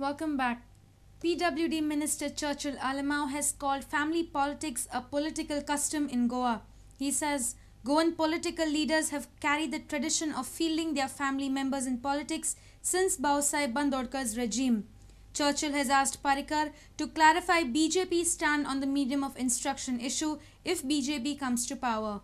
Welcome back. PWD Minister Churchill Alemao has called family politics a political custom in Goa. He says Goan political leaders have carried the tradition of fielding their family members in politics since Bhausaheb Bandodkar's regime. Churchill has asked Parrikar to clarify BJP's stand on the medium of instruction issue if BJP comes to power.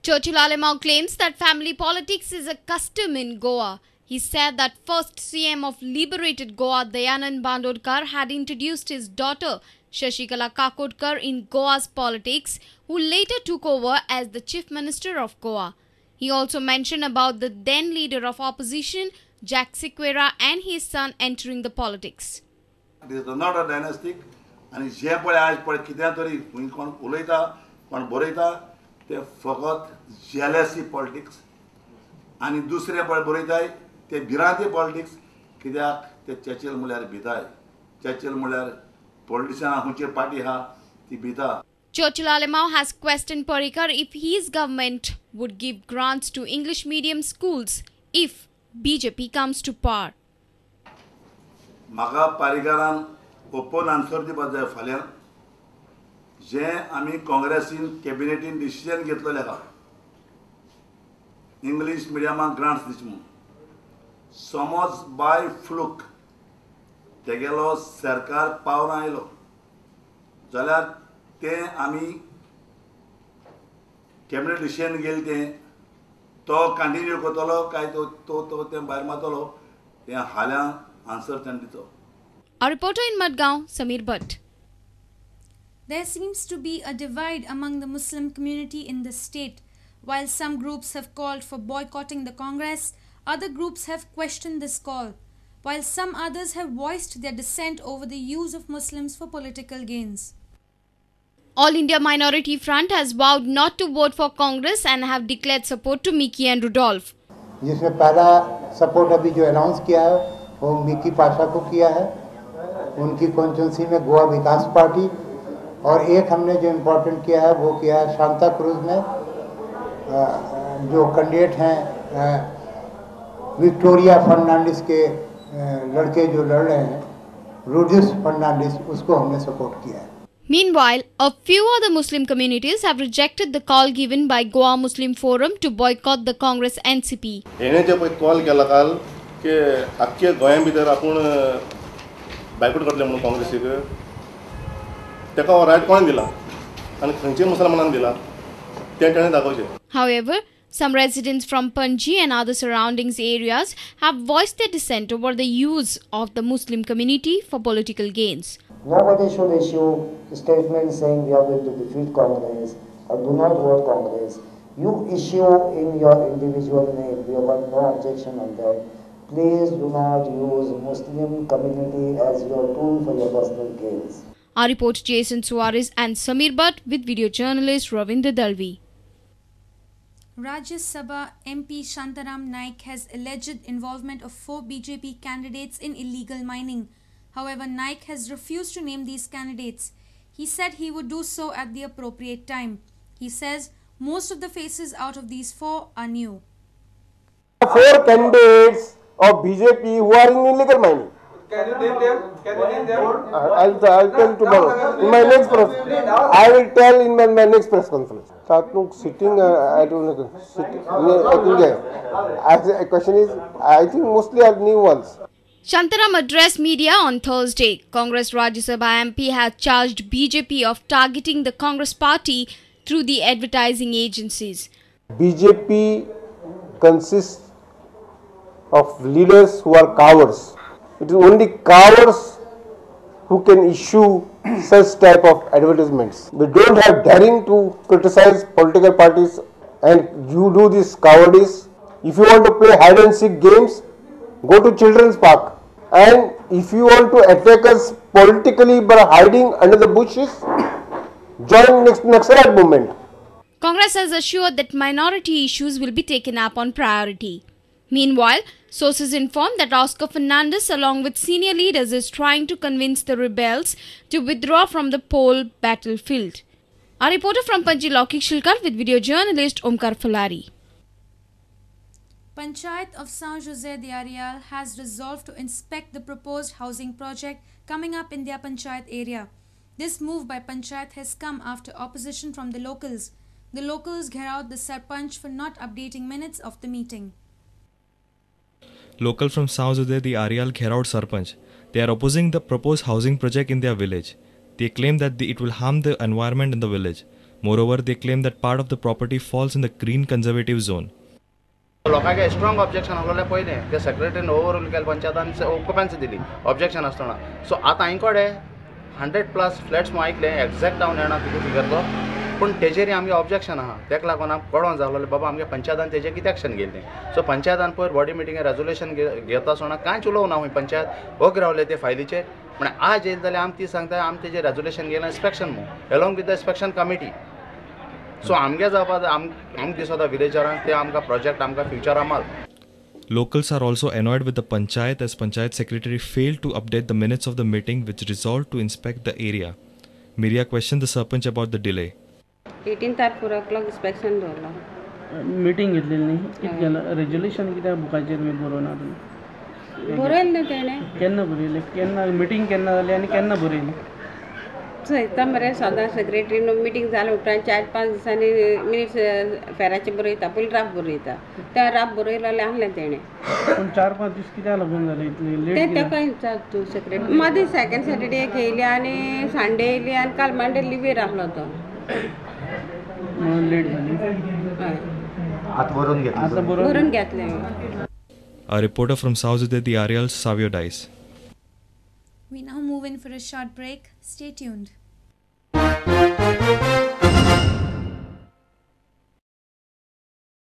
Churchill Alemao claims that family politics is a custom in Goa. He said that first CM of liberated Goa, Dayanand Bandodkar, had introduced his daughter Shashikala Kakodkar in Goa's politics, who later took over as the Chief Minister of Goa. He also mentioned about the then leader of opposition, Jack Sequeira, and his son entering the politics. It is not a dynastic, and जे पळय आज पळय कितें तरी कोण उलयता कोण बरयता ते फकत जेलसी पॉलिटिक्स आनी दुसरे पळय बरयताय ते भिरांती पॉलिटिक्स कित्याक ते चर्चिल म्हणल्यार भिताय. चर्चिल म्हणल्यार पॉलिटिशियनां खंयची पार्टी आहा ती भिता. Churchill Alemao has questioned Parrikar if his government would give grants to English medium schools if BJP comes to power. म्हाका पारिकारान ओपन आन्सर दिवपाक जाय फाल्यां जे आमी काँग्रेसीन कॅबिनेटीन डिसिजन घेतलेलें आहा इंग्लीश मिडियमाक ग्रांट्स दिवचे म्हणून. समज बाय फ्लूक तेगेलो सरकार पावर आयलो जाल्यार तें आमी कॅबिनेट डिसिजन घेयलें तें तो कंटिन्यू करतलो काय तो तो तो तें भायर मारतलो तें हाल्यां आन्सर ताणें दिचो. Our reporter in Madgaon, Samir Bhatt. There seems to be a divide among the Muslim community in the state. While some groups have called for boycotting the Congress, other groups have questioned this call, while some others have voiced their dissent over the use of Muslims for political gains. All India Minority Front has vowed not to vote for Congress and have declared support to Mickey and Rudolph. जिसमें पहला support अभी जो announce किया है वो Mickey Pasha को किया है, उनकी constituency में गोवा विकास party, और एक हमने जो इम्पोर्टेंट किया है वो किया है शांता क्रूज में जो कैंडिडेट हैं विक्टोरिया फर्नांडिस के लड़के जो लड़ रहे हैं रूडिस फर्नांडिस, उसको हमने सपोर्ट किया है. Meanwhile, a few other Muslim communities have rejected the call given by Goa Muslim Forum to boycott the Congress NCP. हेणे जे पळय कॉल केला काल की आख्खे गोंया भितर आपूण बायकॉट करतले म्हणून काँग्रेसीक, तेका हो रायट कोणें दिला आनी खंयच्या मुसलमानान दिला तें ताणें दाखोवचें. However, some residents from Panji and other surrounding areas have voiced their dissent over the use of the Muslim community for political gains. Nobody should issue statements saying we are going to defeat Congress or do not vote Congress. You issue in your individual name. We have got no objection on that. Please do not use Muslim community as your tool for your personal gains. Our reporter Jason Suarez and Samir Bhatt with video journalist Ravindra Dalvi. Rajya Sabha MP Shantaram Naik has alleged involvement of 4 BJP candidates in illegal mining. However, Naik has refused to name these candidates. He said he would do so at the appropriate time. He says most of the faces out of these 4 are new. 4 candidates of BJP who are in illegal mining. Can you name them? Can you name them? I'll tell tomorrow. In my next press, I will tell in my next press conference. Sitting, I don't know. Sitting, I question is, I think mostly are new ones. Shantaram addressed media on Thursday. Congress Rajya Sabha MP has charged BJP of targeting the Congress party through the advertising agencies. BJP consists of leaders who are cowards. It is only cowards who can issue such type of advertisements. We don't have daring to criticize political parties, and you do this cowardice. If you want to play hide and seek games, go to Children's Park. And if you want to attack us politically by hiding under the bushes, join next Naxalite movement. Congress has assured that minority issues will be taken up on priority. Meanwhile, sources inform that Oscar Fernandes along with senior leaders is trying to convince the rebels to withdraw from the poll battlefield. Our reporter from Panji, Laukik Shilkar, with video journalist Omkar Fulari. Panchayat of São José de Areal has resolved to inspect the proposed housing project coming up in their panchayat area. This move by Panchayat has come after opposition from the locals. The locals gheraoed the Sarpanch for not updating minutes of the meeting. Local from São José de Areal gheraoed Sarpanch. They are opposing the proposed housing project in their village. They claim that it will harm the environment in the village. Moreover, they claim that part of the property falls in the green conservative zone. लोकांक strong objection आसलें पयलें ते सेक्रेटरीन overall केलें पंचायतान occupancy दिली objection आसतना. So आतां हांगे कडेन 100+ flats म्हूण आयकलें, एग्जॅक्ट हांव नेणा कितें फिगर तो, पूण तेजेर आमगे ऑब्जेक्शन आहा. तेका लागून आमकां कळोन जालें बाबा आमगे पंचायतान तेजेर कितें एक्शन घेतलें. सो पंचायतान पयर बॉडी मिटींगे रेजोल्युशन घेता आसतना कांयच उलोवं ना, खूंय पंचायत ओगी रावले ते फायलीचेर. म्हण आज येयले जाल्यार आमी ती सांगता आमी तेजेर रेजोल्युशन घेयलां इन्स्पेक्शन म्हूण along with the inspection committee. So आमगे जावपा आमकां दिसता विलेजरांक ते आमकां प्रोजेक्ट आमकां फ्युचरा माल. Locals are also annoyed with the panchayat as panchayat secretary failed to update the minutes of the meeting which resolved to inspect the area. Miria questioned the sarpanch about the delay. 18th at 4 o'clock inspection दवरला. Meeting घेतलेली न्ही, कितें केलां resolution कित्याक बुकाचेर तुमी बरोवना तुमी? बरयलें न्हू तेणें. केन्ना बरयलें, केन्ना मिटींग केन्ना जाली आनी केन्ना बरयलें? चोयता मरे सदां सेक्रेटरीन मिटींग जाल्या उपरांत 4-5 दिसांनी मिनिट्स फेराचे बरयता, पयलीं ड्राफ्ट बरयता, त्या ड्राफ्ट बरयलेलें आहलें तेणें. पूण 4-5 दीस कित्याक लागून जालें इतलें लेट? तें तेका विचार तूं सेक्रेटरी. मदीं सेकेंड सॅटर्डे येयली आनी संडे येयली आनी काल मंडे लिवेर आहलो तो, म्हणून लेट जाली. हय, आतां बरोवन घेतलें, आतां बरोवन घेतलें. A reporter from São José de Areal, Savio Dice. We now move in for a short break. Stay tuned.